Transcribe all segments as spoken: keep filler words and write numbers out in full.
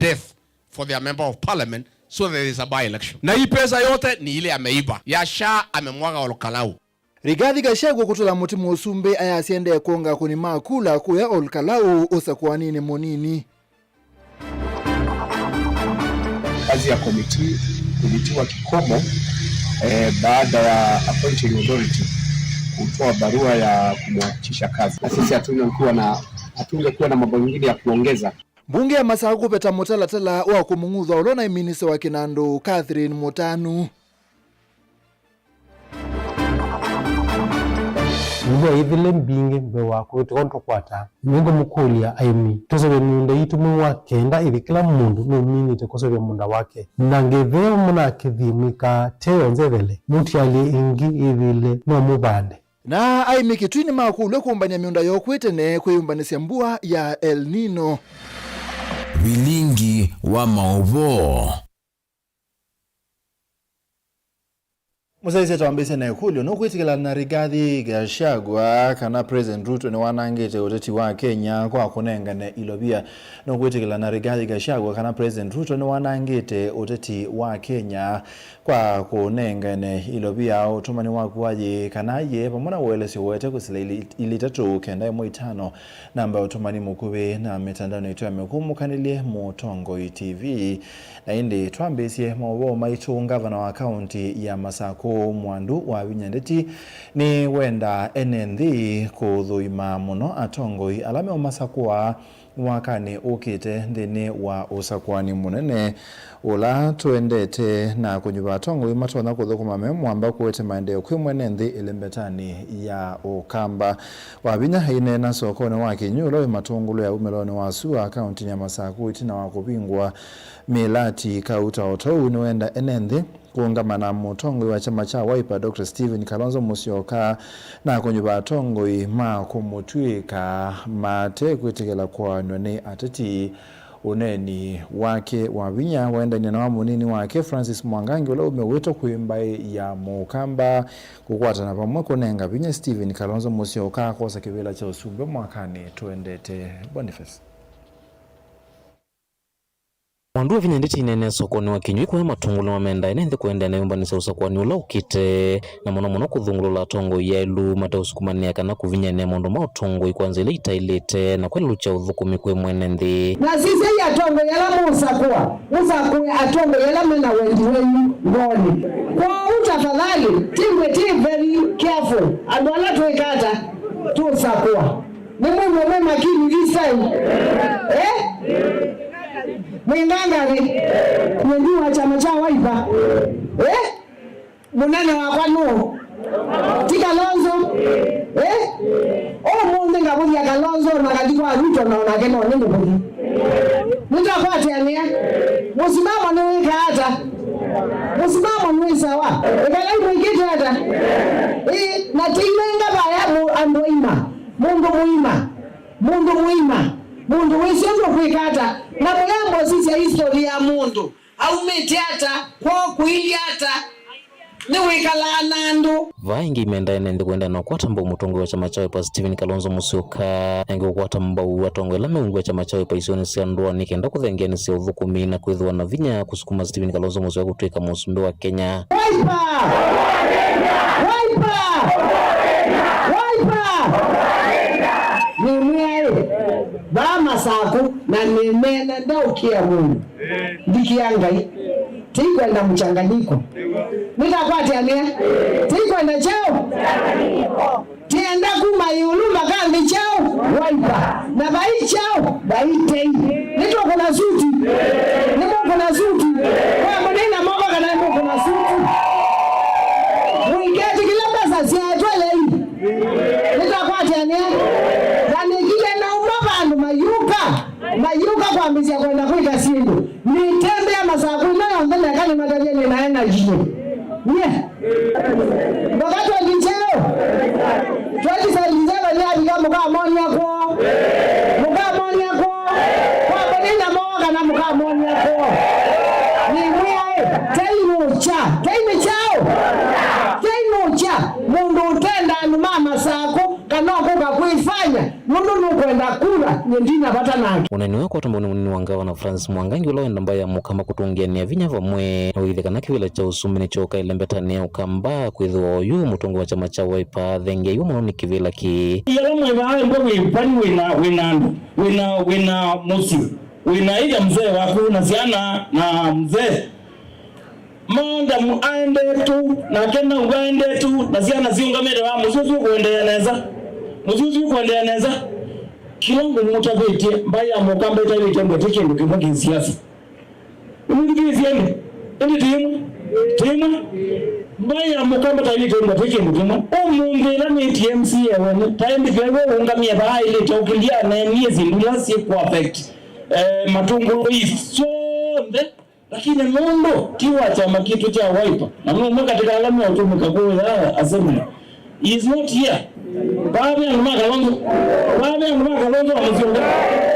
death for their member of parliament, so there is a by-election. Na hii pesa yote ni ile ameiba. Ya SHA amemwaga Ol Kalou. Rigathi Gachagua kũtũla mũtĩ mũsumbĩ ayasya ndekũnga akũni ma kula kũya Ol Kalou ũsakũaninĩ mũnini. Kazi ya komiti ilitiwa kikomo, eh, baada ya appointing authority kutoa barua ya kumwachisha kazi. Na sisi hatungekuwa na, hatungekuwa na mambo mengine ya kuongeza. Mbunge ya Masakũ kũveta mũtalatala wa kũmũng'utha ũla ũnaĩ minista wa kĩnandũ, Catherine Mũtanu. Nĩw'o aĩthĩle mbingĩ mbee wa kũvĩtũka ũndũ tũkwataa. Nĩngũmũkũlya aĩmi tũseũvye mĩũnda yitũ mwei wa kenda ĩthi kĩla mũndũ nũminĩte kũseũvya mũũnda wake. Na ngethe mũnakĩthie mwĩkaa te yonthe ĩthele, mũtialye ĩngĩ yĩthĩle no mũvande. Na aĩmi Kitui nĩmakũlw'a kũmbany'a mĩũnda yoo kwĩ tene kwĩyũmbanĩsya mbua ya El Nino. Vilingi wa maũvoo. Mũsyaĩĩsya twambĩĩsye na ĩkũlyo, nũkwĩtĩkĩlana na Rigathi Gachagua kana President Ruto nĩwanangĩte ũteti wa Kenya kwa kũnengane ilovia? Nũkwĩtĩkĩlana na Rigathi Gachagua kana President Ruto nĩwanangĩte ũteti wa Kenya kwa kũnengane ilovia? Ũtũmani waku wa yĩĩ kana yee vamwe na ũelesyo ũete kwĩsĩla ili, ili itatũ kenda ĩmwe itano, namba ya ũtũmani mũkuvĩ na mĩtandaonĩ itũ ya mĩkũmũkanĩlye Mũtongoi T V. Na ĩndĩ twambĩĩsye maũvoo maitũ, ngavana wa kaũnti ya Masakũ Mwandu Wavinya Ndeti nĩwendaa ene nthĩ kũthũima mũno atongoi ala meũmasakũa mwakanĩ ũkĩte nthĩnĩ wa ũsakũani mũnene ũla tũendete na kũnyuva atongoi matonya kũthũkũma me mwamba kũete maendeeo kwĩ mwene nthĩ ĩlembetanĩ ya Ũkamba. Wavinya aineena sokonĩ wa Kĩnyuĩ ũla wĩ Matũngũlũ ya umĩlonĩ wa sua kaũntinĩ ya Masakũ ĩtina wa kũvingũa mĩlati kauta. O ta ũu nĩwenda ene nthĩ kũũngama na mũtongoi wa kyama kya Wiper, Doctor Stephen Kalonzo Musyoka, na kũnyuva atongoi ma kũmũtw'ĩĩka mate kwĩtĩkĩla kũaanw'a nĩ ateti. Ũneeni wake Wavinya waendanie na wa mũnini wake Francis Mwangangi ũla ũmĩwĩtwe kwĩ mbaĩ ya Mũkamba kũkwatana vamwe kũnenga vinya Stephen Kalonzo Musyoka kwosa kĩvĩla kya ũsumbĩ mwakanĩ tũendete. Boniface. Mwandu Wavinya Ndeti aineenea sokonĩ wa Kĩnyuĩ kũya Matũngũlũ nĩwamendaa ene nthĩ kũendeea na ĩyũmbanĩsya ũsakũani ũla ũkĩte, na mũno mũno kũthũngũlũla atongoi aĩlu mateũsukumanĩa kana kũvinyĩanĩa maũndũ ma ũtongoi kwa nzĩa ila itaĩlĩte na kwelũkya ũthũkũmi kwĩ mwene nthĩ. Na sisyai atongoi ala mũũsakũa, mũsakũe atongoi ala me na wendi wenyu ngoonĩ. Kwoou tafadhali, Tingwĩ, be very careful, andũ ala twĩka ata tũũsakũa. Nĩmwĩw'e mwĩ makini this time. Eh? Mwĩ ngangari. Nyie ndi wa kyama kya Wiper. Eh? Mũnene wakwa nũũ? Ti Kalonzo? Eh? Ũmũnthĩ ngavũthya Kalonzo na ngathi kwa Ruto na onake no nĩngũvũthi. Nĩtakwatĩanĩa. Mũsimamo nĩwĩkaa ata? Mũsimamo nĩ sawa. Ĩkalai mũikĩte ata? Ĩĩ, na tĩinenga vaya andũ aima. Mũndũ mũima, mũndũ mũima, mũndũ wĩsĩ ũndũ ũkwĩka ata, na mũyamba ũsisya history ya mũndũ, aumĩte ata, kwoo kũilyĩ ata, nĩwĩkalaa na andũ. Vaa ĩngĩ imenda ene nthĩ kũendeea na ũkwata mbau mũtongoi wa kyama kya Wiper Stephen Kalonzo Musyoka, na ĩngĩ kũkwata mbau atongoi ala meungiwa kyama kya Wiper isionĩ sya ndũanĩ kenda kũthengeanĩsya ũthũkũmi na kwĩthĩwa na vinya kũsukuma Stephen Kalonzo Musyoka kũtw'ĩka mũsumbĩ wa Kenya. Wiper! Wiper! Wiper! Nĩmwĩaĩ, vaa Masakũ, na nĩneena ndaũkĩa mũndũ. Ndikĩa Ngai. Tikwenda mchanganyiko. Nĩtakwatĩanĩa. Tikwenda cheo. Tienda kuma ĩũlũ mpaka nthĩ kyaũ? Wiper. Na vai kyaũ? Vai tei. Nĩtũkũna suti. Nĩmũkũna suti. Kwa mũnina moko kana nĩmũkũna suti. Mũiketĩkĩla mbesa syaetwe lei. Nĩtakwatĩanĩa. Na nĩkile nauma vandũ mayũka. Mayũka kwambĩsya kwenda kwĩka syĩndũ. Nĩtembea Masakũ ĩno yonthe meka nĩmatavye nĩ naĩ na inyie. Nye. Mpaka twenty cheo. Twenty seventy-seven yavika mũkamonia kwoo. Mũkamonia kwoo. Kwa mũnina moo kana mũkamonia kwoo. Nĩmwĩaĩ, tei nũkya. Tei nĩ kyaũ? Tei nũkya. Mũndũ ũtenda andũ ma Masakũ kana ũkũka kwĩfanya. Nũndũ nũkwenda kura, nyie ndina vata nake. Ũneeni ũyũ ũkwatwa mbau nĩ mũnini wa ngavana Francis Mwangangi, ũla wenda mbaĩ ya Mũkamba kũtũngĩanĩa vinya vamwe na ũĩthya kana kĩvĩla kya ũsumbĩ nĩkyooka ĩlembetanĩ ya Ũkamba, kwĩthĩwa oyu mũtongoi wa kyama kya Wiper athengeiwe mũno nĩ kĩvĩla kĩĩ. Yala mwĩ vaa, ĩndĩ wĩ vani, wĩna, wĩna andũ, wĩna, wĩna mũsyĩ, wĩna either mzee waku na syana na mzee. Maanda mu-, aendetu, nake nau aendetu, na syana siũngamĩte vaa, mũsyĩ ũsu ũkũendeea nesa. Mũsyĩ ũsu ũkũendeea nesa. Kĩla ngũmũtavĩtye, mbaĩ ya Mũkamba ĩtavĩtye mbete kĩndũ kĩmwe kĩ siasa. Nĩmũthikĩĩsye ĩndĩ? Ĩndĩ ti ĩmwe? Ti ĩmwe? Mbaĩ ya Mũkamba tavĩtye mbete kĩndũ kĩmwe. Ũmũnthĩ ĩla nĩtie M C A wene, taendĩkĩwe ũũngamie vaa ailĩte ũkĩlya aneenie syĩndũ ila syĩkũ affect, eh, Matungulu East syonthe. Lakini nũndũ ti wa kyama kitũ kya Wiper, na nũmwe katĩ ka ala meũtũmĩka kũya assembly, he is not here. Vaa ve andũ ma Kalonzo, vaa ve andũ ma Kalonzo wa Musyoka,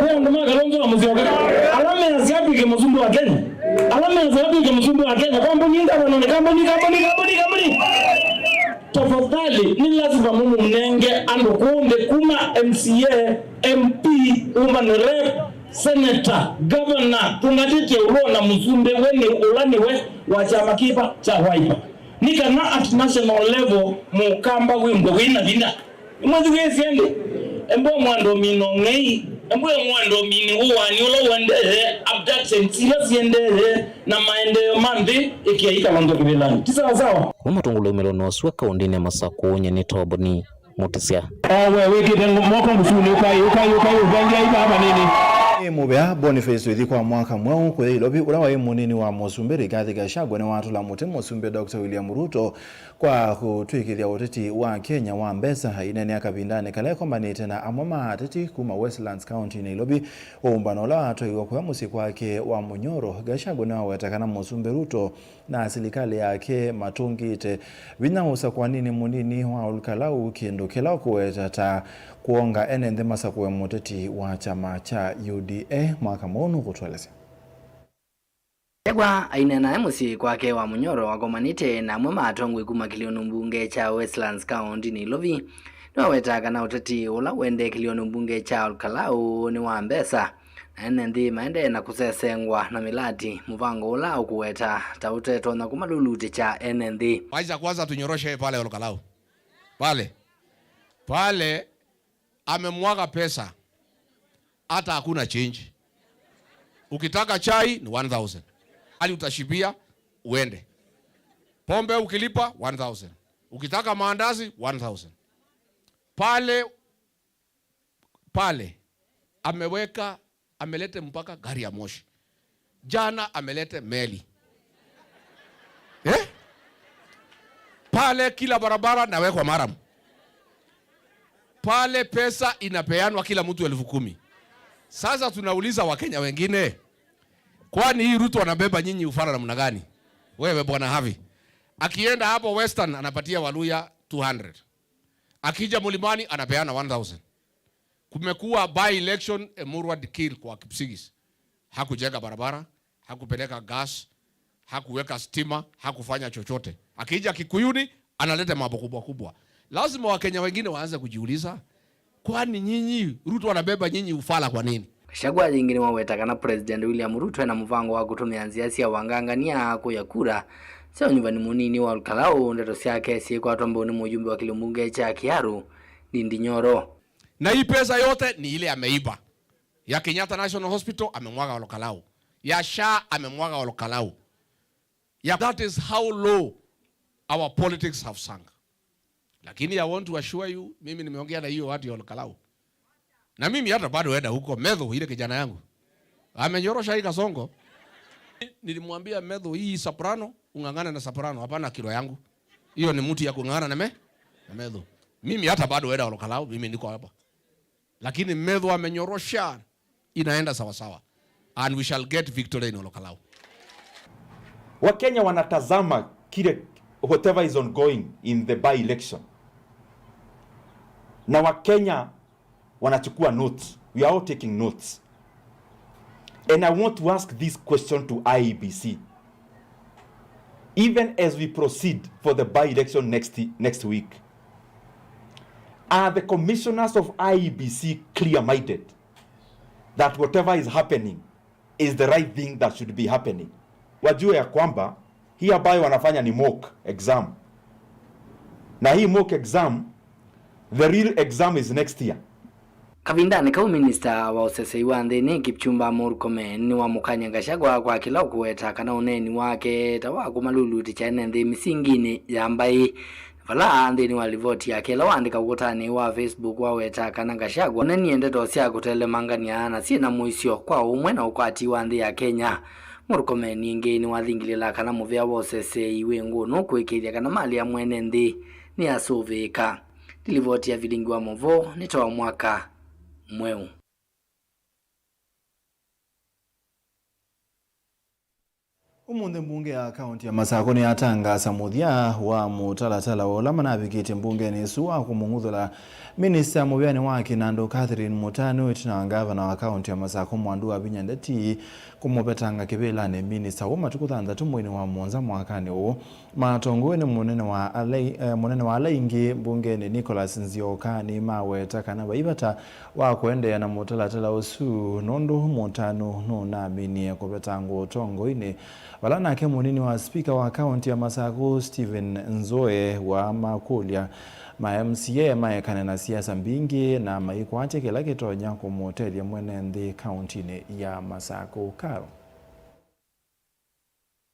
ve andũ ma Kalonzo wa Musyoka, ala measya atw'ĩke mũsumbĩ wa Kenya, ala measya atw'ĩke mũsumbĩ wa Kenya, kambuni, ngavana, nĩ kambuni, kambuni, kambuni, kambuni. Tafadhali, nĩ lazima mũmũnenge andũ kũũ nthĩ, kuma M C A, M P, woman rep, senator, governor, tũngatĩtye ũlũ na mũsumbĩ, we nĩ ũla nĩwe wa kyama kĩva kya Wiper. Nĩ kana at national level Mũkamba wĩmbwe wĩ na vinya. Nĩmwĩthukĩĩsye ĩndĩ? Embwe mwando mino ng'ei, embwe mwando mini ũwani ũla ũendee, abductions ila siendee, na maendeeo ma nthĩ, ĩkĩai Kalonzo kĩvĩlanĩ. Ti sawa sawa? Kuma Matungulu ũmĩlonĩ wa sua kaũndĩnĩ ya Masakũ, nyie nĩ Toboni Mũtĩsya. O we wĩkĩte ngo-, moko mũsunĩ, ũkai, ũkai, ũkai, ũvangia iva vanini. Nĩ mũvea Boniface wĩthi kwa mwaka mweũ kũya Ilovi, ũla waĩ mũnini wa mũsumbĩ Rigathi Gachagua nĩwatũla mũtĩ mũsumbĩ Doctor William Ruto kwa kũtw'ĩkĩthya ũteti wa Kenya wa mbesa. Aineenea kavindanĩ kala ĩkombanĩte na amwe ma ateti kuma Westlands County, Nairobi, ũmbano ũla watwaiwe kũya mũsyĩ kwake wa Munyoro, Gachagua nĩwaweta kana mũsumbĩ Ruto na silikalĩ yake matũngĩte vinya ũsakũaninĩ mũnini wa Ol Kalou, kĩndũ kĩla ũkũweta ta kwonga ene nthĩ masakũe mũteti wa kyama kya U D A. Mwaka mweũ nũkũtũelesya. Gachagua aineena e mũsyĩ kwake wa Munyoro akomanĩte na amwe ma atongoi kuma kĩlĩonĩ mbunge kya Westlands County, Nairobi, nĩwaweta kana ũteti ũla ũendee kĩlĩonĩ mbunge kya Ol Kalou nĩ wa mbesa, na ene nthĩ maendee na kũsesengwa na mĩlati, mũvango ũla ũkũweta ta ũtetonya kũmalulutĩkya ene nthĩ. Wacha kwanza tunyoroshe pale Ol Kalou. Pale. Pale amemwaga pesa. Hata hakuna change. Ukitaka chai ni one thousand. Hali utashibia uende. Pombe ukilipa one thousand. Ukitaka maandazi one thousand. Pale pale ameweka, amelete mpaka gari ya moshi. Jana amelete meli. Eh? Pale kila barabara nawekwa maram. Pale pesa inapeanwa kila mtu elfu kumi. Sasa tunauliza Wakenya wengine, kwani hii Ruto anabeba nyinyi ufala namna gani? Wewe Bwana Harvey, akienda hapo Western anapatia Waluya two hundred. Akija Mlimani anapeana one thousand. Kumekuwa by election, Emurua Dikirr kwa Kipsigis. Hakujenga barabara, hakupeleka gas, hakuweka stima, hakufanya chochote. Akija Kikuyuni, analeta mambo kubwa kubwa. Lazima Wakenya wengine waanze kujiuliza, kwani nyinyi, Ruto anabeba nyinyi ufala kwa nini? Gachagua yĩngĩ nĩwaweta kana President William Ruto ena mũvango wa kũtũmĩa nzĩa sya wangangania kũya kura sya ũnyuvani mũnini wa Ol Kalou, ndeto syake syĩkwatwa mbau nĩ mũyumbe wa kĩlĩmbunge kya Kiharu, Ndindi Nyoro. Na hii pesa yote ni ile ameiba. Ya Kenyatta National Hospital amemwaga Ol Kalou. Ya SHA amemwaga Ol Kalou. Ya, that is how low our politics have sunk. Lakini I want to assure you, mimi nimeongea na hiyo watu ya Ol Kalou. Na mimi hata bado enda huko, Methu, ile kijana yangu. Amenyorosha hii Kasongo. Nilimwambia Methu, hii soprano, ung'ang'ane na soprano, hapana kilo yangu. Hiyo ni mtu ya kung'ang'ana na me, na Methu. Mimi hata bado enda Ol Kalou, mimi niko hapa. Lakini Methu amenyorosha, inaenda sawa sawa. And we shall get victory in Ol Kalou. Wakenya wanatazama kile, whatever is ongoing in the by-election. Na Wakenya wanachukua notes. We are all taking notes. And I want to ask this question to I E B C. Even as we proceed for the by-election next, next week, Are the commissioners of I E B C clear-minded that whatever is happening is the right thing that should be happening? Wajue ya kwamba hii ambayo wanafanya ni mock exam, na hii mock exam, the real exam is next year. Kavindanĩ kau, minista wa ũsesei wa nthĩnĩ Kipchumba Murkomen nĩwamũkany'a Gachagua kwa kĩla ũkũweta kana ũneeni wake ta wa kũmalulutĩkya ene nthĩ mĩsinginĩ ya mbaĩ, vala nthĩnĩ wa livoti yake ĩla waandĩka ũkũtanĩ wa Facebook waweta kana Gachagua onanie ndeto sya kũtelemangany'a na syĩ na mũisyo kwa ũmwe na ũkwati wa nthĩ ya Kenya. Murkomen ĩngĩ nĩwathingilĩla kana mũvĩa wa ũsesei wĩ ngũnũ kũĩkĩĩthya kana malĩ ya mwene nthĩ nĩyasũvĩĩka. Nĩ livoti ya vilingi wa maũvoo nĩ ta wa mwaka mweũ. Ũmũnthĩ mbunge ya kaunti ya Masakũ nĩyatangaasa mũthya wa mũtalatala wa ũla manavikĩtye mbungenĩ ĩsu wa kũmũng'uthũla minista mũvĩanĩ wa kĩnandũ Catherine Mũtanu, ĩtina wa ngavana wa kaunti ya Masakũ Mwandu Wavinya Ndeti kũmũvetanga kĩvĩlanĩ minista w'o matukũ thanthatũ mweinĩ wa mũonza mwakanĩ ũũ. Matongoi nĩ mũnene wa ala, eh, mũnene wa ala aingĩ mbungenĩ Nicholas Nzioka nĩmaweta kana vai vata wa kũendeea na mũtalatala ũsu, nũndũ Mũtanu nũnaminie kũvetangwa ũtongoinĩ, vala nake mũnini wa spika wa kaunti ya Masakũ Stephen Nzoe wamakũlya ma M C A maekane na siasa mbingĩ na maikwatye kĩla kĩtonya kũmũtethya mwene nthĩ kauntinĩ ya Masakũ. Karo.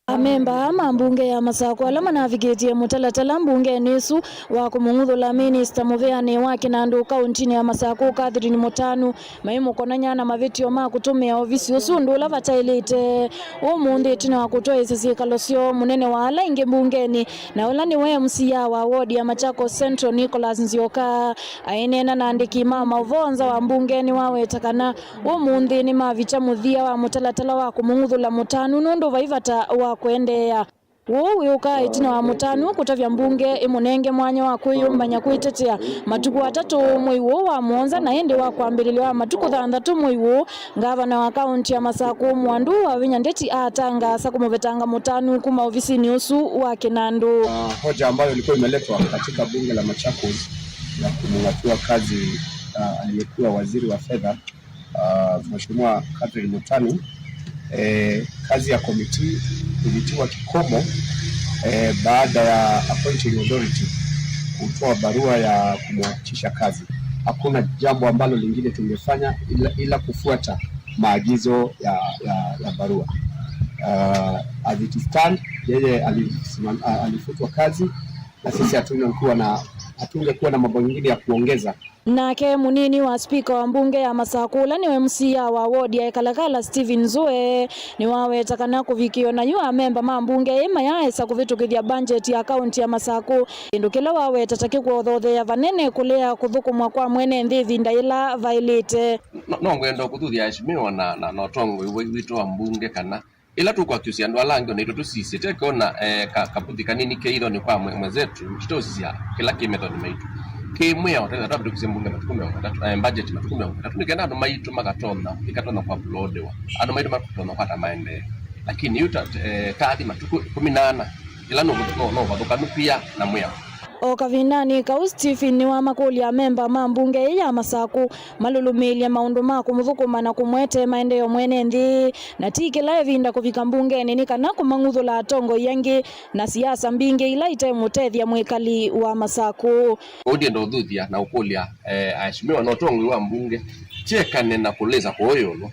Amemba ma mbunge ya Masakũ ala manavikĩtye mũtalatala mbungenĩ ĩsu wa kũmũng'uthũla minista mũvĩanĩ wa kĩnandũ kauntinĩ ya Masakũ Catherine Mũtanu maimũkonany'a na mavĩtyo ma kũtũmĩa ovisi ũsu ũndũ ũla vataĩlĩte. Ũmũnthĩ, ĩtina wa kũtwaĩĩsya syĩkalo syoo, mũnene wa ala aingĩ mbungenĩ na ũla nĩwe M C A wa ward ya Machakos Central Nicholas Nzioka aineena na andĩki ma maũvoo nza wa mbunge nĩwaweta kana ũmũnthĩ nĩmavikya mũthya wa mũtalatala wa kũmũng'uthũla Mũtanu nũndũ vai vata wa kũendeea. Ũũ wĩũkaa ĩtina wa Mũtanu kũtavya mbunge ĩmũnenge mwanya wa kwĩyũmbany'a kwĩtetea matukũ atatũ mwei ũũ wa mũonza, na ĩndĩ wa kwambĩlĩlya wa matukũ thanthatũ mwei ũũ, ngavana wa kaunti ya Masakũ Mwandu Wavinya Ndeti atangaasa kũmũvetanga Mũtanu kuma ovisinĩ ũsu wa kĩnandũ. Ah, hoja ambayo ilikuwa imeletwa katika bunge la Machakos ya kumng'atua kazi, ah, aliyekuwa waziri wa fedha, ah, Mheshimiwa Catherine Mutanu, eh, kazi ya komiti ilitiwa kikomo, eh, baada ya appointing authority kutoa barua ya kumwachisha kazi. Hakuna jambo ambalo lingine tungefanya ila, ila kufuata maagizo ya, ya, ya barua. Ah, as it stand, yeye alisimam-, ah, alifutwa kazi, na sisi hatungekuwa na, hatungekuwa na mambo mengine ya kuongeza. Nake mũnini wa spika wa mbunge ya Masakũ, ũla nĩwe M C A wa ward ya Ekalakala, Stephen Nzue, nĩwaweta kana kũvikĩwa na yu amemba ma mbunge ĩĩ mayaaĩsa kũvĩtũkĩthya mbanjeti ya kaunti ya Masakũ, kĩndũ kĩla waweta ta kĩkũothoothea vanene kũlea kũthũkũmwa kwa mwene nthĩ ĩvinda yĩla vaĩlĩte. No, no ngwenda kũthuthya aheshimiwa na, na, na ũtongoi witũ wa mbunge kana ĩla tũkũaccuse andũ ala angĩ, o naitũ tũsisye, teke ona, eh, ka-, kaputhi kanini ke ithonĩ kwa mwe-, mwenzetu, tũteũsisya kĩla kĩ methonĩ maitũ. Kĩ mwĩao, twĩthĩwa twavĩtũkisye mbunge matukũ mĩongo ĩtatũ, eh, budget matukũ mĩongo ĩtatũ, nĩ kenda andũ maitũ makatonya, ĩkatonya kũuploadiwa. Andũ maitũ makatonya kwata maendeeo. Lakini yu ta, eh, tathi matukũ ĩkũmi na ana, ĩla no, no, no ũvathũkanu pia na mwĩao. O kavindanĩ kau, Stephen nĩwamakũlya amemba ma mbunge ĩĩ ya Masakũ malũlũmĩĩlye maũndũ ma kũmũthũkũma na kũmwete maendeeo mwene nthĩ, na ti kĩla ĩvinda kũvika mbungenĩ nĩ kana kũmang'uthũla atongoi angĩ na siasa mbingĩ ila itemũtethya mwĩkali wa Masakũ. Kwoou ndienda ũthuthya na ũkũlya, eh, aheshimiwa na ũtongoi wa mbunge, tyekane na kũlĩsa kũũ ĩũlũ.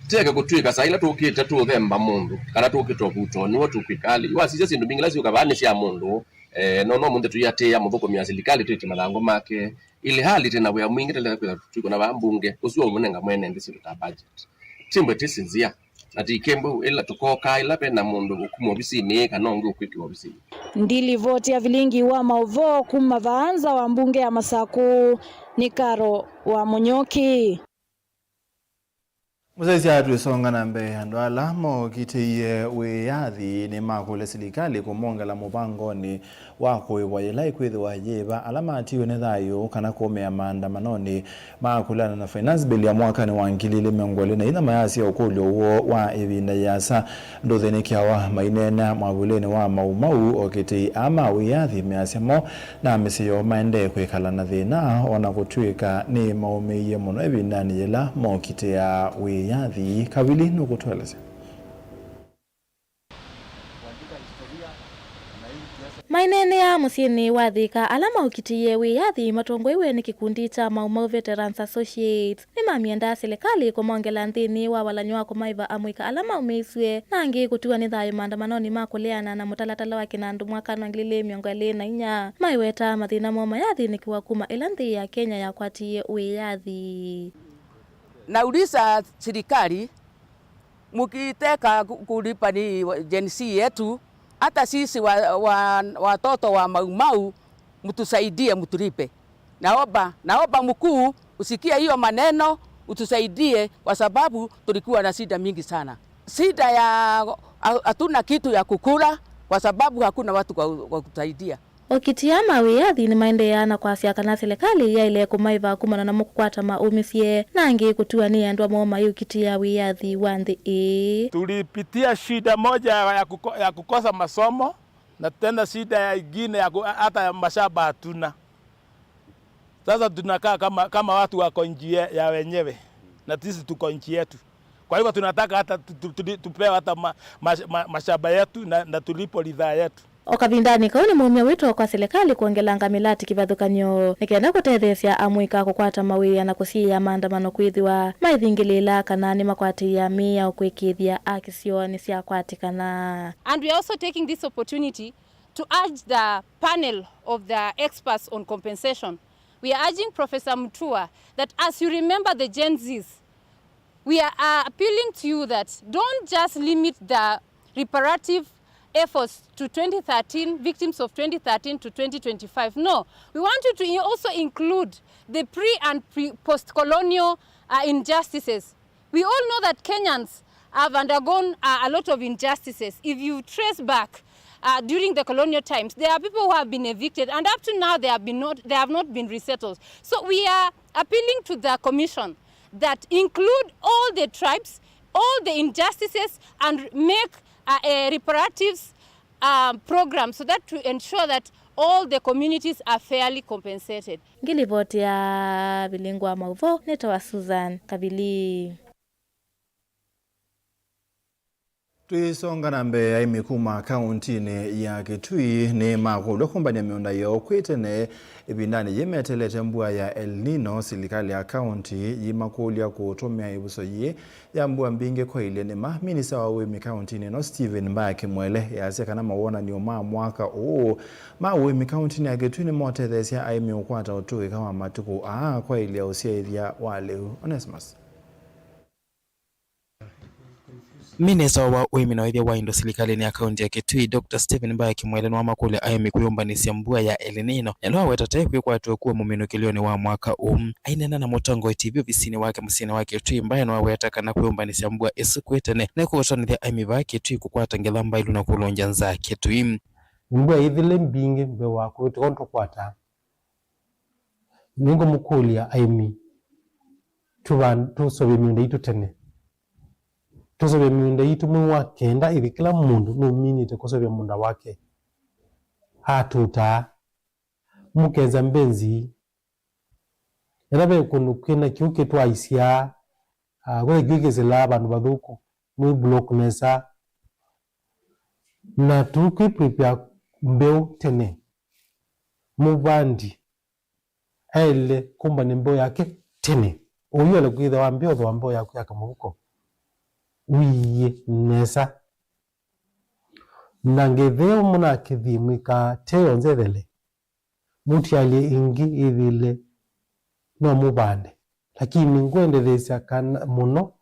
Tyeke kũtw'ĩka saa ila tũkĩte tũũthemba mũndũ, kana tũkĩte ũvuto, nĩw'o tũkwĩka. Wasisya syĩndũ mbingĩ ila syũka vaa nĩ sya mũndũ, eh, no, no mũnthĩ tũiatĩĩa mũthũkũmi wa silikalĩ twĩtye mathangũ make. Ilihali twĩ na wĩa mwingĩ tũleka kwĩtha tũikũna vaa mbunge, ũsu wa ũmũnenga mwene nthĩ syĩndũ ta budget. Timbwe tisi nzĩa, na ti kĩmbũ ĩla tũkokaa ĩla ve na mũndũ ũkuma ovisinĩ kana ũngĩ ũkwĩkĩwa ovisinĩ. Ndilivoti ya vilingi wa maũvoo kuma vaa nza wa mbunge ya Masakũ nĩ Karo wa Mũnyoki. Mũsyaĩĩsya, twĩsonga na mbee, andũ ala mokitĩie wĩyathi nĩmakũlya silikalĩ kũmongela mũvangonĩ wa kũĩvwa yĩla ĩkwĩthĩwa yĩva ala matiwe nĩ thayũ kana kũmĩa maandamanonĩ ma kũleana na Finance Bill ya mwakanĩ wa ngili ilĩ mĩongo ĩlĩ na inya mayasya ũkũlyo woo wa ĩvinda yĩasa ndũthĩnĩkĩawa. Maineena mwavulĩnĩ wa Mau Mau, okitĩi aa ma wĩyathi measya mo na mĩsyĩ yoo maendee kwĩkala na thĩna, o na kũtw'ĩka nĩmaũmĩie mũno ĩvindanĩ yĩla mokitĩa wĩyathi. Kavili nũkũtũelesya. Maineenea mũsyĩnĩ wa Thika, ala maũkitĩie wĩyathi matongoew'e nĩ kĩkundi kya Mau Mau Veterans Associates nĩmamyendaa silikalĩ kũmongela nthĩnĩ wa walany'o wa kũmaĩva amũika ala maũmĩisw'e na angĩ kũtiwa nĩ thayũ maandamanonĩ ma kũleana na mũtalatala wa kĩnandũ mwakanĩ wa ngili ilĩ mĩongo ĩlĩ na inya. Maiweta mathĩna moo mayathĩnĩkĩwa kuma ĩla nthĩ ya Kenya yakwatie wĩyathi. Nauliza serikali, mkitaka ku-, kulipa ni wa-, Gen Z yetu, hata sisi wa, wa, watoto wa Mau Mau, mtusaidie, mtulipe. Naomba, naomba mkuu usikie hiyo maneno, utusaidie kwa sababu tulikuwa na shida mingi sana. Shida ya ha-, hatuna kitu ya kukula kwa sababu hakuna watu kwa, wa kutusaidia. Okitĩa ma wĩyathi nĩmaendeeaa na kwasya kana silikalĩ yaĩle kũmaĩva kumana namo kũkwata maũmĩsye na angĩ kũtiwa nĩ andũ amo mayĩũkitĩa wĩyathi wa nthĩ ĩĩ. Tulipitia shida moja ya, ya kuko-, ya kukosa masomo na tena shida ya ingine ya ku-, hata ya mashamba hatuna. Sasa tunakaa kama, kama watu wako nchi ya wenyewe na sisi tuko nchi yetu. Kwa hivyo tunataka hata tu-, tu-, tu-, tupewe hata ma-, ma-, ma-, mashamba yetu na, na tulipo ridhaa yetu. O kavindanĩ kau nĩmaumya wĩto kwa silikalĩ kwongelanga mĩlati kĩvathũkany'o nĩ kenda kũtetheesya amũika kũkwata mawĩa na kũsiĩĩa maandamano kwĩthĩwa maithingĩlĩĩla kana nĩmakwatĩĩa mĩao kwĩkĩĩthya akĩsyoonĩ syakwatĩkana. And we are also taking this opportunity to urge the panel of the experts on compensation. We are urging Professor Mutua that as you remember the Gen Zs, we are, uh, appealing to you that don't just limit the reparative efforts to twenty thirteen, victims of twenty thirteen to twenty twenty-five. No, we want you to in-, also include the pre and pre, post-colonial, uh, injustices. We all know that Kenyans have undergone, uh, a lot of injustices. If you trace back, uh, during the colonial times, there are people who have been evicted, and up to now they have been not, they have not been resettled. So we are appealing to the commission that include all the tribes, all the injustices, and make, uh, a reparatives, um, program so that to ensure that all the communities are fairly compensated. Ngĩlivoti ya Vilingu wa Maũvoo, nĩtawa Susan Kavili. Twĩsonga na mbee, aĩmi kuma kaũntinĩ ya Kitui nĩmakũlw'a kũmbany'a mĩũnda yoo kwĩ tene ĩvindanĩ yĩĩ meteelete mbua ya El Nino, silikalĩ ya kaũnti yĩmakũlya kũtũmĩa ĩvuso yĩĩ ya mbua mbingĩ kwaĩlye nĩma. Minista wa ũĩmi kaũntinĩ ĩno, Stephen Mbaya Kimwele, easya kana mawonany'o ma mwaka ũũ ma ũĩmi kaũntinĩ ya Kitui nĩmotetheesya aĩmi ũkwata ũtũĩka wa matukũ aa kwaĩlya ũsyaĩthya wa lĩu. Onesmus. Minista wa ũĩmi na ũĩthya wa indo silikalĩnĩ ya kaũnti ya Kitui, Doctor Stephen Mbaya Kimwele, nĩwamakũlya aĩmi kwĩyũmbanĩsya mbua ya El Nino, na ĩla waweta ta ĩkwĩkwatw'a kuo mũminũkĩlyonĩ wa mwaka ũũ. Aineena na Mũtongoi T V ovisinĩ wake mũsyĩnĩ wa Kitui, Mbaya nĩwaweta kana kwĩyũmbanĩsya mbua ĩsu kwĩ tene nĩkũũtonyethya aĩmi vaa Kitui kũkwata ngetha mbailu na kũlũngya nzaa Kitui. Mbua ĩthĩle mbingĩ mbee wa kũvĩtũka ũndũ tũkwataa. Nĩngũmũkũlya aĩmi, tũvan-, tũseũvye mĩũnda yitũ tene. Tũseũvye mĩũnda yitũ mwei wa kenda ĩthi, kĩla mũndũ nũminĩte kũseũvya mũũnda wake atũtaa. Mũkesa mbenzi, ĩla ve kũndũ kwĩna kĩu kĩtwaisya, ah, kwĩ kĩu kĩsĩlaa vandũ vathũku, mwĩ block nesa. Na tũkwĩ prepare mbeũ tene. Mũvandi aĩle kũmbany'a mbeũ yake tene. Ũyũ ale kwĩthĩwa mbee ũthooa mbeũ yaku ya kamũvuko, ũiĩe nesa. Na ngethe mũnakĩthie mwĩkaa te yonthe ĩthele, mũtialye ĩngĩ ĩthĩle no mũvande. Lakini ngwendetheesya kana mũno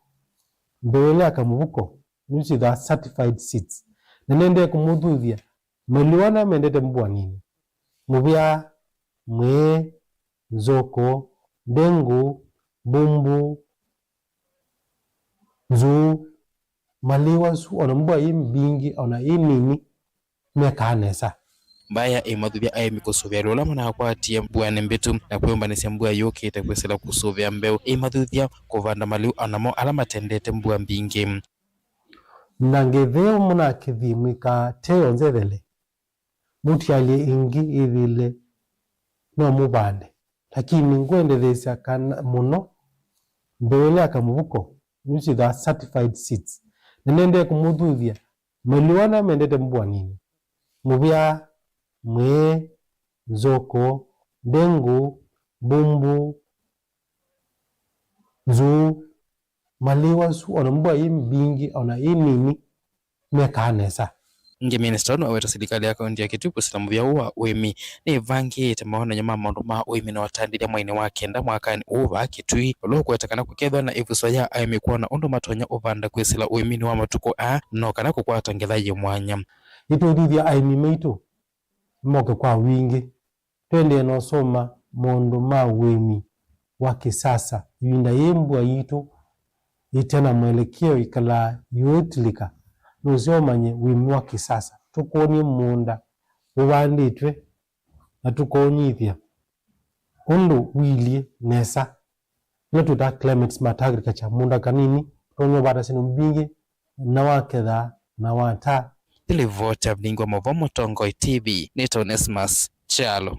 mbeũ ĩla ya kamũvuko nĩsyĩthĩawa certified seeds. Na nĩendee kũmũthuthya maliwa ala mendete mbua nini, mũvea, mwĩĩ, nzũkũ, ndengũ, mbumbu, nzũũ, malĩu asu, o na mbua yĩ mbingĩ, o na yĩ nini, mekaa nesa. Mbaya ĩmathũthya aĩmi kũsũvĩa lĩu ũla manakwatie mbuanĩ mbĩtu na kwĩyũmbanĩsya mbua yũkĩte kwĩsĩla kũsũvĩa mbeũ ĩmathũthya kũvanda malĩu o namo ala matendete mbua mbingĩ. Na ngetheeo mũnakĩthĩe mwĩkaa teyo nzethele, mũtialye ĩngĩ ĩthĩle no mũvande. Lakini ngwendetheesya kana mũno mbeũ ĩla ya kamũvuko, nĩyo syĩthaa certified seeds. Na nĩendee kũmũthuthya malĩu ala mendete mbua nini: mũvĩa, mwĩĩ, nzoko, ndengũ, mbumbu, nzũũ, malĩu asu, o na mbua yĩ mbingĩ, o na yĩ nini, mekaa nesa. Ĩngĩ, minista ũũ nĩwaweta silikalĩ ya kaunti ya Kitui kwĩsĩla mũvĩa ũũ wa ũĩmi nĩĩvangĩĩte mawonany'o ma maũndũ ma ũĩmi na ũtandĩthya mweinĩ wa kenda mwakanĩ ũũ vaa Kitui, ũla ũkũweta kana kũkethĩwa na ĩvuso ya aĩmi kwona ũndũ matonya ũvanda kwĩsĩla ũĩminĩ wa matukũ aa, no kana kũkwata ngetha yĩ mwanya. Nĩtũũthuthya aĩmi maitũ moke kwa wingĩ. Tũendee na ũsoma maũndũ ma ũĩmi wa kĩsasa. Ĩvinda yĩĩ mbua yitũ ĩte na mwelekeo ĩkalaa yũĩtilĩka. Nũseo ũmanye ũĩmi wa kĩsasa. Tũkwony'e mũũnda ũvandĩtwe na tũkaũnyithya ũndũ ũilyĩ nesa. Ĩla twĩtaa climate smart agriculture, mũũnda kanini, ũtonya ũvata syĩndũ mbingĩ, na waketha, na wataa. Nĩ livoti ya Vilingi wa Maũvoo Mũtongoi T V, nĩtawa Onesmus Kyalo.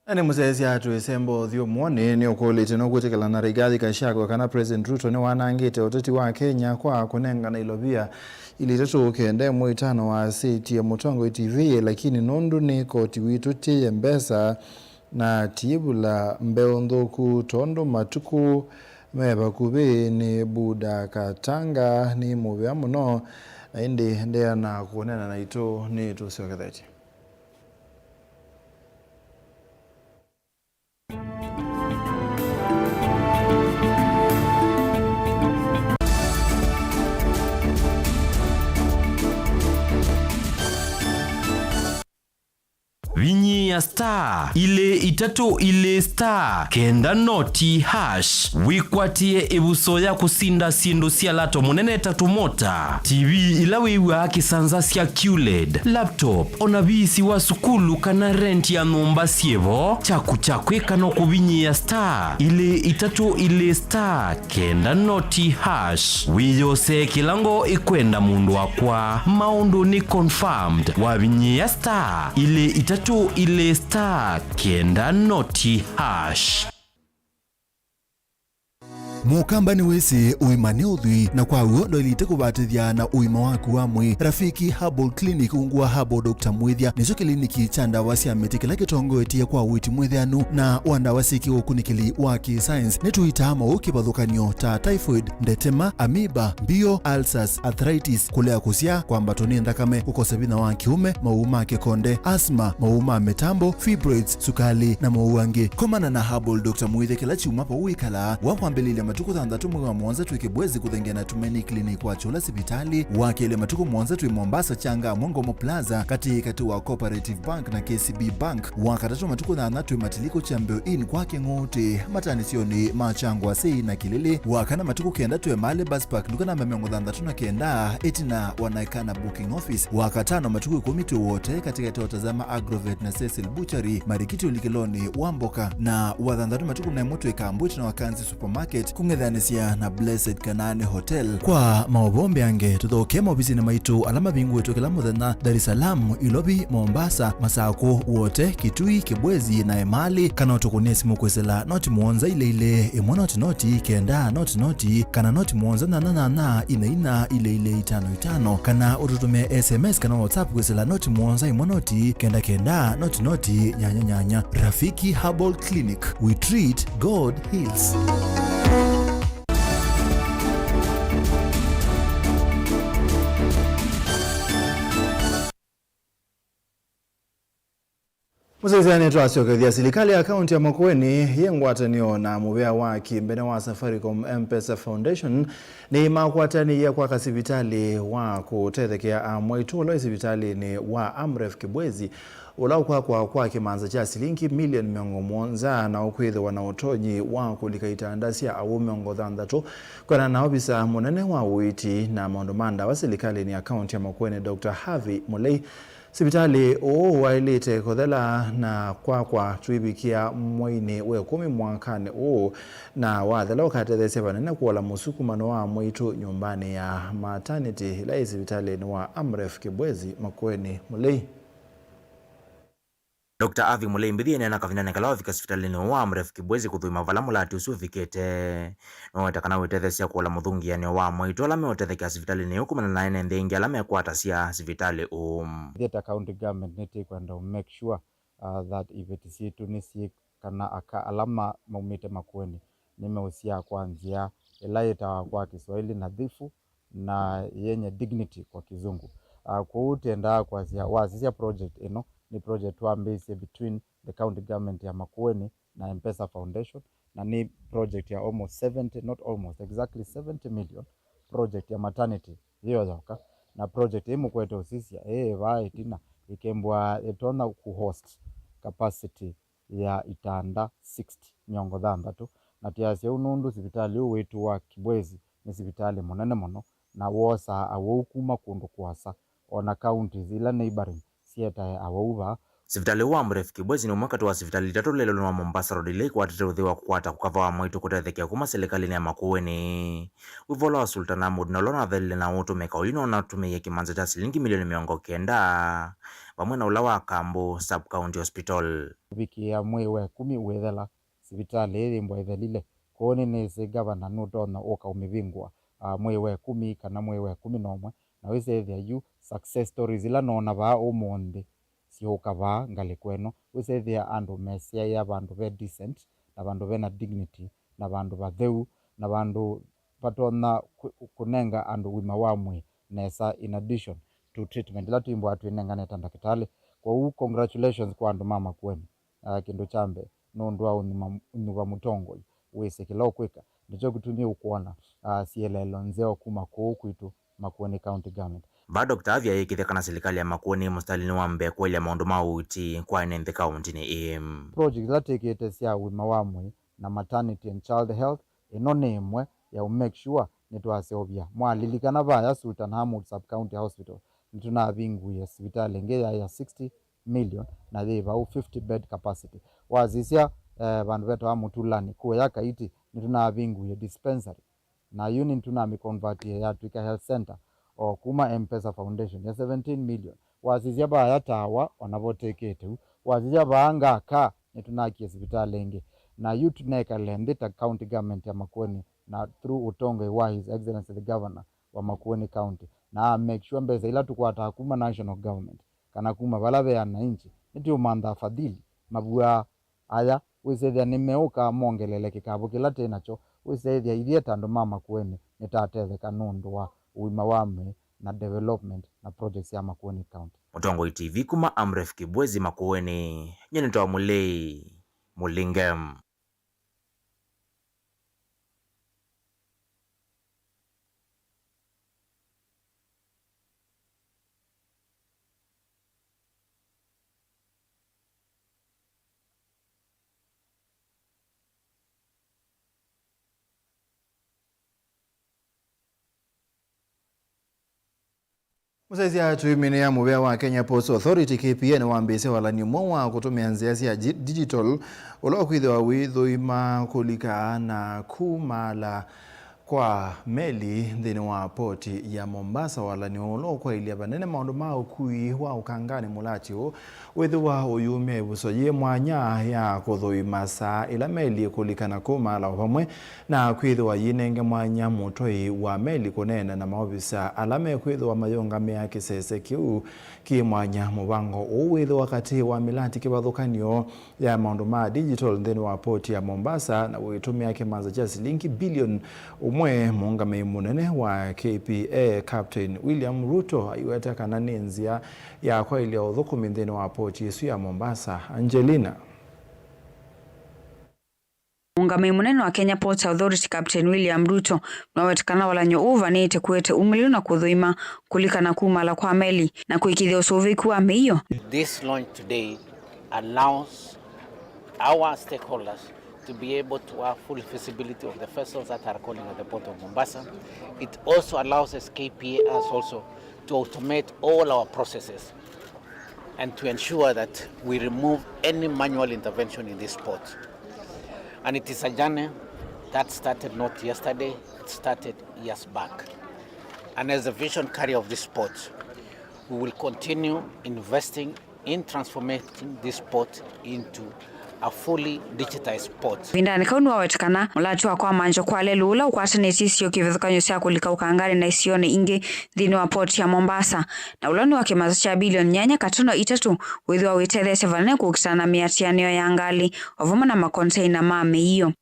Na nĩ mũsyaĩĩsya twĩsemba ũthyũmũonĩ nĩũkũlĩtye nũkwĩtĩkĩlana na Rigathi Gachagua kana President Ruto nĩwanangĩte ũteti wa Kenya kwa kũnengana ilovia ili itatũ kenda ĩmwe itano wasĩtye Mũtongoi T V, lakini nũndũ nĩ koti witũ tĩye mbesa na tiĩvula mbeũ nthũku tondũ matukũ me vakuvĩ nĩ Buda Katanga nĩ mũvea mũno, na ĩndĩ ndeana kũneena naitũ nĩtũsyokethetye. Vinyĩĩa star ilĩ itatũ ilĩ star kenda noti hash wĩkwatĩe ĩvuso ya kũsinda syĩndũ sya lato mũnene ta tũmota, T V ila wĩw'aa kĩsanza sya Q led, laptop, o na viisi wa sukulu kana rent ya nyũmba syĩ vo. Kyaku kya kwĩka no kũvinyĩĩa star ilĩ itatũ ilĩ star kenda noti hash. Wĩyosee kĩla ngoo ĩkwenda mũndũ wakwa. Maũndũ nĩ confirmed. Wavinyĩĩa star ilĩ itatũ ilĩ star kenda noti hash. Mũkamba nĩwĩsĩ ũima nĩ ũthwii, na kwa w'o ndwaĩlĩte kũvatĩthya na ũima waku wa mwĩĩ. Rafiki Herbal Clinic ungu wa Herbal Doctor Mwĩthya nĩkyo kĩliniki kya ndawa sya mĩtĩ kĩla kĩtongoetye kwa ũiiti mwĩtheanu na wa ndawa syĩ kĩũkunĩkĩli wa kĩ-science. Nĩtũitaa maũũ kĩvathũkany'o ta typhoid, ndetema, amoeba, mbio, ulcers, arthritis, kũlea kũsyaa, kwambatwa nĩ nthakame, kũkosa vinya wa kĩũme, maũũ ma kĩkonde, asthma, maũũ ma mĩtambo, fibroids, sukali, na maũũ angĩ. Komana na Herbal Doctor Mwĩthya kĩla kyumwa vau wĩkalaa. Wa kwambĩlĩlya matukũ thanthatũ mwei wa mũonza twĩ Kibwezi kũthengeana na Tumaini Clinic wa Kyũla sivitalĩ. Wa kelĩ matukũ mũonza twĩ Mombasa Changa Mwangomo Plaza katĩ katĩ wa Cooperative Bank na K C B Bank. Wa katatũ matukũ nyanya twĩ Matiliko Champion Inn kwa Kĩng'ũtĩ, matanĩsyonĩ ma Kyangwa Sei na Kĩlĩlĩ. Wa kana matukũ kenda twĩ Mali Bus Park, nduka namba mĩongo thanthatũ na kenda, ĩtina wa Naikana Booking Office. Wa katano matukũ ĩkũmi twĩ Wote, katĩkatĩ wa Tazama Agrovet na Cecil Butchery, Marikiti ũlikĩlonĩ wa mboka. Na wa thanthatũ matukũ na ĩmwe twĩ Kambwiti na Wakanzi Supermarket, kũng'ethanĩsya na Blessed Kanaani Hotel. Kwa maũvoo mbeange, tũthokee maovisinĩ maitũ ala mavingũĩtwe kĩla mũthenya, Dar es Salaam, Ilovi, Mombasa, Masakũ, Wote, Kitui, Kibwezi, na Emali, kana ũtũkũnĩe simũ kwĩsĩla noti mũonza ilĩ ilĩ, ĩmwe noti noti, kenda noti noti, kana noti mũonza nyanya nyanya, ina ina, ilĩ ilĩ, itano itano, kana ũtũtũmĩe S M S kana WhatsApp kwĩsĩla noti mũonza ĩmwe noti, kenda kenda, noti noti, nyanya nyanya. Rafiki Herbal Clinic, we treat, God heals. Mũsyaĩĩsya, nĩtwasyokethya. Silikalĩ ya kaunti ya Makueni yĩ ngwatanĩo na mũvea wa kĩmbene wa Safaricom M-Pesa Foundation nĩmakwatanĩie kwaka sivitalĩ wa kũtethekea amwaitũ ũla wĩ sivitalĩnĩ wa Amref Kibwezi, ũla ũkwakwa kwa kĩmanza kya silingi milioni mĩongo mũonza, na ũkwĩthĩwa na ũtonyi wa kũlika itanda sya awau mĩongo thanthatũ. Kwĩanana na ovisa mũnene wa ũiiti na maũndũ ma ndawa silikalĩnĩ ya kaunti ya Makueni, Doctor Harvey Mulei, sivitalĩ ũũ waĩlĩte kũthela na kwakwa tũivikĩa mweinĩ wa ĩkũmi mwakanĩ ũũ, na wathela ũkatetheesya vanene kũola mũsukumano wa amwaitũ nyũmbanĩ ya maternity ĩla yĩ sivitalĩnĩ wa Amref Kibwezi Makueni. Mulei. Doctor Harvey Mulei Mbithi eneena kavindanĩ kala wavika sivitalĩnĩ ũũ wa Amref Kibwezi kũthũima vala mũlati ũsu ũvikĩte. Nĩwaweta kana wĩtetheesya kũola mũthũngĩanĩo wa amwaitũ ala meũtethekea sivitalĩnĩ ũũ kumana na ene nthĩ aingĩ ala mekwatasya sivitalĩ ũũ. Ithyĩ ta county government nĩtĩkwenda to make sure, uh, that iveti syitũ nĩsyĩ kana aka ala ma-, maumĩte Makueni nĩmeũsyaa kwa nzĩa ĩla yĩtawa kwa Kiswahili nadhifu na yenye dignity kwa Kizungu. Uh, kwoou twendaa kwasya, wasisya project ĩno, nĩ project twambĩĩsye between the county government ya Makueni na M-Pesa Foundation, na nĩ project ya almost seventy, not almost, exactly seventy million, project ya maternity yĩyo yoka. Na project ĩĩ mũkwete ũsisya, ĩĩ vaa ĩtina, ĩkembwa ĩtonya kũ host capacity ya itanda sixty, mĩongo thanthatũ. Na twĩasya ũu nũndũ sivitalĩ ũũ wĩtũ wa Kibwezi nĩ sivitalĩ mũnene mũno, na wosaa awau kuma kũndũ kũasa, o na counties ila neighboring syetae awau vaa. Sivitalĩ ũũ wa Amref Kibwezi nĩ ũmwe katĩ wa sivitalĩ itatũ lelũnĩ wa Mombasa Road ila ikwatĩte ũthei wa kũkwata kũkava wa amwaitũ kũtethekea kuma silikalĩnĩ ya Makueni. Wĩva ũla wa Sultan Ahmud na ũla ũnathelile na ũtũmĩka ũyu nĩwonatũmĩie kĩmanza kya silingi milioni mĩongo kenda vamwe na ũla wa Kambu Sub County Hospital. Kũvikĩĩa mwei wa ĩkũmi wĩthela, sivitalĩ ĩĩ yĩmbwa ĩthelile. Kwoou nĩnĩsĩ ngavana nũtonya ũka ũmĩvingũa, ah, mwei wa ĩkũmi kana mwei wa ĩkũmi na ũmwe, na wĩsethĩa yu success stories ila noona vaa ũmũnthĩ syũka vaa ngalĩko ĩno. Wĩsethĩa andũ mesyaĩa vandũ ve decent, na vandũ vena dignity, na vandũ vatheu, na vandũ vatonya kũ-, kũnenga andũ ũima wa mwĩĩ nesa, in addition to treatment ila tũimbwa twĩnengane ta ndakĩtalĩ. Kwoou congratulations kwa andũ ma Makueni. Ah, kĩndũ kya mbee, nũndũ wa ũnyuma, ũnyuva mũtongoi wĩsĩ kĩla ũkwĩka, nĩkyo kĩtumi ũkwona, ah, sieleelo nzeo kuma kũũ kwitũ Makueni County Government. Vaa Doctor Harvey ayĩkĩthya kana silikalĩ ya Makueni ĩ mũsitalĩnĩ wa mbee kũelya maũndũ ma ũiiti kwa ene nthĩ kauntinĩ ĩĩ. Project ila twĩkĩte sya ũima wa mwĩĩ na maternity and child health, ĩno nĩ ĩmwe ya ũ make sure nĩtwaseũvya. Mwalilikana vaya Sultan Hamud Sub County Hospital, nĩtũnavinguie sivitalĩ ĩngĩ yaĩ ya sixty million, na yĩ vau fifty bed capacity. Wasisya, eh, vandũ vetawa Mũtulani, kũya Kaiti, nĩtũnavinguie dispensary, na yu nĩtũnamĩconvertie yatw'ĩka health center, o kuma M-Pesa Foundation ya seventeen million. Wasisya vaya Tawa, onavo twĩkĩte u. Wasisya vaa Ngaka, nĩtũnakie sivitalĩ ĩngĩ. Na yu tũnekale nthĩ ta county government ya Makueni, na through ũtongoi wa His Excellency the Governor wa Makueni County, na a make sure mbesa ila tũkwataa kuma national government, kana kuma vala ve ananchi, nĩtũũmantha afadhili mavua aya, wĩsethĩa nĩmeũka mongelele kĩkavũ kĩla twĩ nakyo, wĩsethĩa ithyĩ ta andũ ma Makueni nĩtatetheka nũndũ wa ũima wa mwĩĩ na development na projects ya Makueni County. Mũtongoi T V kuma Amref Kibwezi Makueni, nyie nĩtawa Mũlei Mũlinge. Mũsyaĩĩsya, tũiminĩa mũvea wa Kenya Ports Authority, K P A, nĩwambĩĩsye walany'o mweũ wa kũtũmĩa nzĩa sya gi-, digital, ũla ũkwĩthĩwa wĩthũima kũlika na kumaala kwa meli nthĩnĩ wa poti ya Mombasa. Walany'o ũla ũkwaĩlya vanene maũndũ ma ũkui wa ũkanganĩ mũlatyo wĩthĩwa ũyumya ĩvuso yĩ mwanya ya kũthũima saa ĩla meli ĩkũlika na kũmaala, o vamwe na kwĩthĩwa yĩnenge mwanya mũtwai wa meli kũneena na maovisa ala mekwĩthĩwa mayũngamĩa kĩsese kĩu kĩ mwanya. Mũvango ũũ wĩthĩwa katĩ wa mĩlati kĩvathũkany'o ya maũndũ ma digital nthĩnĩ wa poti ya Mombasa, na wĩtũmĩa kĩmanza kya silingi bilioni Mwe mũũngamĩi mũnene wa K P A, Captain William Ruto, aiweta kana nĩ nzĩa ya kwaĩlya ũthũkũmi nthĩnĩ wa poti ĩsu ya Mombasa. Angelina. Mũũngamĩi mũnene wa Kenya Ports Authority, Captain William Ruto, nĩwaweta kana walany'o ũũ ũvanĩĩte kũete umĩlĩlu na kũthũima kũlikana kumala kwa meli na kũĩkĩĩthya ũsũvĩĩku wa mĩio. This launch today allows our stakeholders to be able to have full visibility of the vessels that are calling at the port of Mombasa. It also allows us K P A us also to automate all our processes and to ensure that we remove any manual intervention in this port. And it is a journey that started not yesterday, it started years back. And as a vision carrier of this port, we will continue investing in transforming this port into a fully digitized port. Ĩvindanĩ kau nĩwaweta kana mũlati wa kwamanthw'a kwa lelũ ũla ũkwatanĩtye isio kĩvathũkany'o sya kũlika ũkanganĩ na isionĩ ingĩ nthĩnĩ wa port ya Mombasa, na ũla nĩ wa kĩmaso kya bilioni nyanya katono itatũ, wĩthĩwa wĩtetheesya vanene kũkitana na mĩatĩanĩo ya ngalĩ o vamwe na makonteina ma mĩio.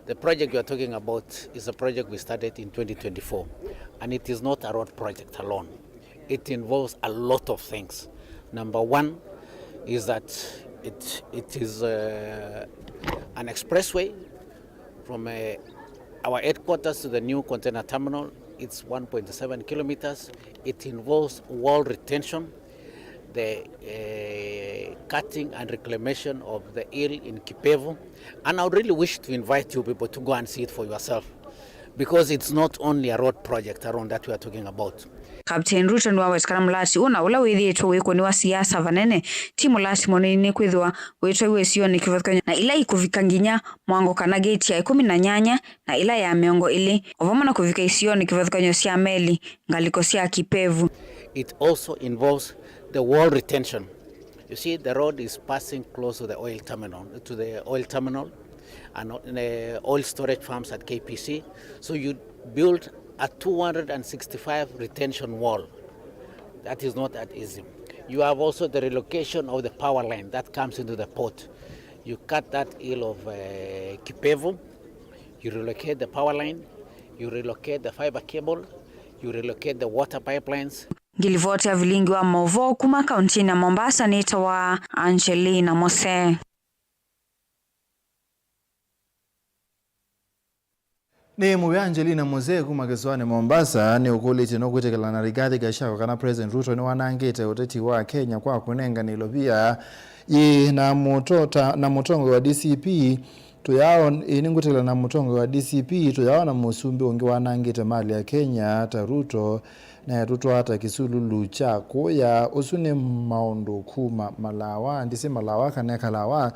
The project you are talking about is a project we started in twenty twenty-four, and it is not a road project alone. It involves a lot of things. Number one is that it, it is, uh, an expressway from, uh, our headquarters to the new container terminal. It's one point seven kilometers. It involves wall retention, the, uh, cutting and reclamation of the eel in Kipevu. And I would really wish to invite you people to go and see it for yourself, because it's not only a road project alone that we are talking about. Captain Ruto nĩwaweta kana mũlati ũna ũla wĩthĩĩtwe wĩkũnĩwa siasa vanene ti mũlati mũnini, nĩkwĩthĩwa wĩtwaiwe isionĩ kĩvathũkany'o na ila ikũvika nginya mwango kana gate ya ĩkũmi na nyanya na ĩla ya mĩongo ĩlĩ, o vamwe na kũvika isionĩ kĩvathũkany'o sya meli ngalĩko sya Kipevu. It also involves the wall retention. You see, the road is passing close to the oil terminal, to the oil terminal and, uh, oil storage farms at K P C. So you build a two hundred and sixty-five retention wall. That is not that easy. You have also the relocation of the power line that comes into the port. You cut that hill of, uh, Kipevu, you relocate the power line, you relocate the fiber cable, you relocate the water pipelines. Ngilivoti ya vilingi wa maũvoo kuma kauntinĩ ya Mombasa nĩtawa Angelina Mose. Nĩ mũvea Angelina Mose kuma kĩsũanĩ Mombasa nĩũkũlĩtye no kwĩtĩkĩla na Rigathi Gachagua kana President Ruto nĩwanangĩte ũteti wa Kenya kwa kũnengana ilovia yĩ na mũtota, na mũtongoi wa D C P Tũyao, ĩĩ nĩngwĩtĩkĩla na mũtongoi wa D C P Tũyao na mũsumbĩ ũngĩ wanangĩte malĩ ya Kenya ta Ruto na etũtwaa ta kĩsululu kya kũya. Ũsu nĩ maũndũ kuma Malawa, ndisĩ Malawa kana Kalawa.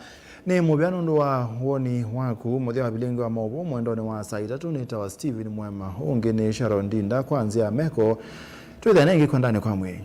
Nĩ mũvea nũndũ wa woni waku. Mũthya wa vilingi wa maũvoo mwendonĩ wa saa itatũ nĩtawa Steven Mwema, ũngĩ nĩ Sharon Ndinda. Kwa nzĩa ya meko, twĩthĩane ĩngĩ kwendanĩ kwa mwĩĩ.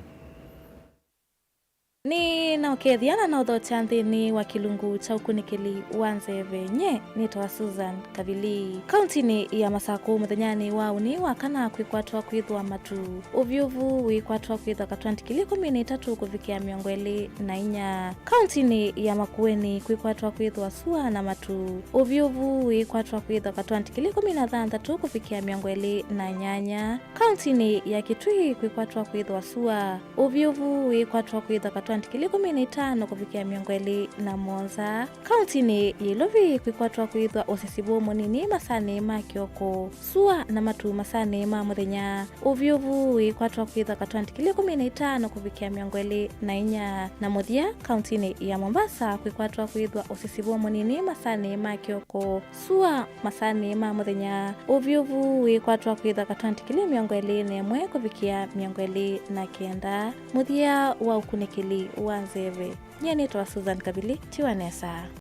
Nĩ na ũkethya na na ũthokya nthĩnĩ wa kĩlungu kya ũkunĩkĩli wa nzeve. Nye nĩtawa Susan Kavili. Kauntinĩ ya Masakũ mũthenyanĩ wa ũnĩ wa kana kwĩkwatwa kwĩthwa matu. Ũvyũvu wĩkwatwa kwĩthwa katwenti kili ĩkũmi na itatũ kũvikĩa mĩongo ĩlĩ na inya. Kauntinĩ ya Makueni kwĩkwatwa kwĩthwa sua na matu. Ũvyũvu wĩkwatwa kwĩthwa katwenti kili ĩkũmi na thanthatũ kũvikĩa mĩongo ĩlĩ na nyanya. Kauntinĩ ya Kitui kwĩkwatwa kwĩthwa sua. Ũvyũvu wĩkwatwa kwĩthwa katwenti kili ĩkũmi na itano kũvikĩa mĩongo ĩlĩ na mũonza. Kauntinĩ ya Ilovi kwĩkwatwa kwĩthwa ũsisivu mũnini masanĩ ma kĩoko. Sua na matu masanĩ ma mũthenya. Ũvyũvu wĩkwatwa kwĩthwa katwenti kili ĩkũmi na itano kũvikĩa mĩongo ĩlĩ na inya. Na mũthya, kauntinĩ ya Mombasa kwĩkwatwa kwĩthwa ũsisivu mũnini masanĩ ma kĩoko. Sua masanĩ ma mũthenya. Ũvyũvu wĩkwatwa kwĩthwa katwenti kili mĩongo ĩlĩ na ĩmwe kũvikĩa mĩongo ĩlĩ na kenda. Mũthya wa ũkunĩkĩli wa nzeve. Nyie nĩtawa Susan Kavili, tiwa nesa.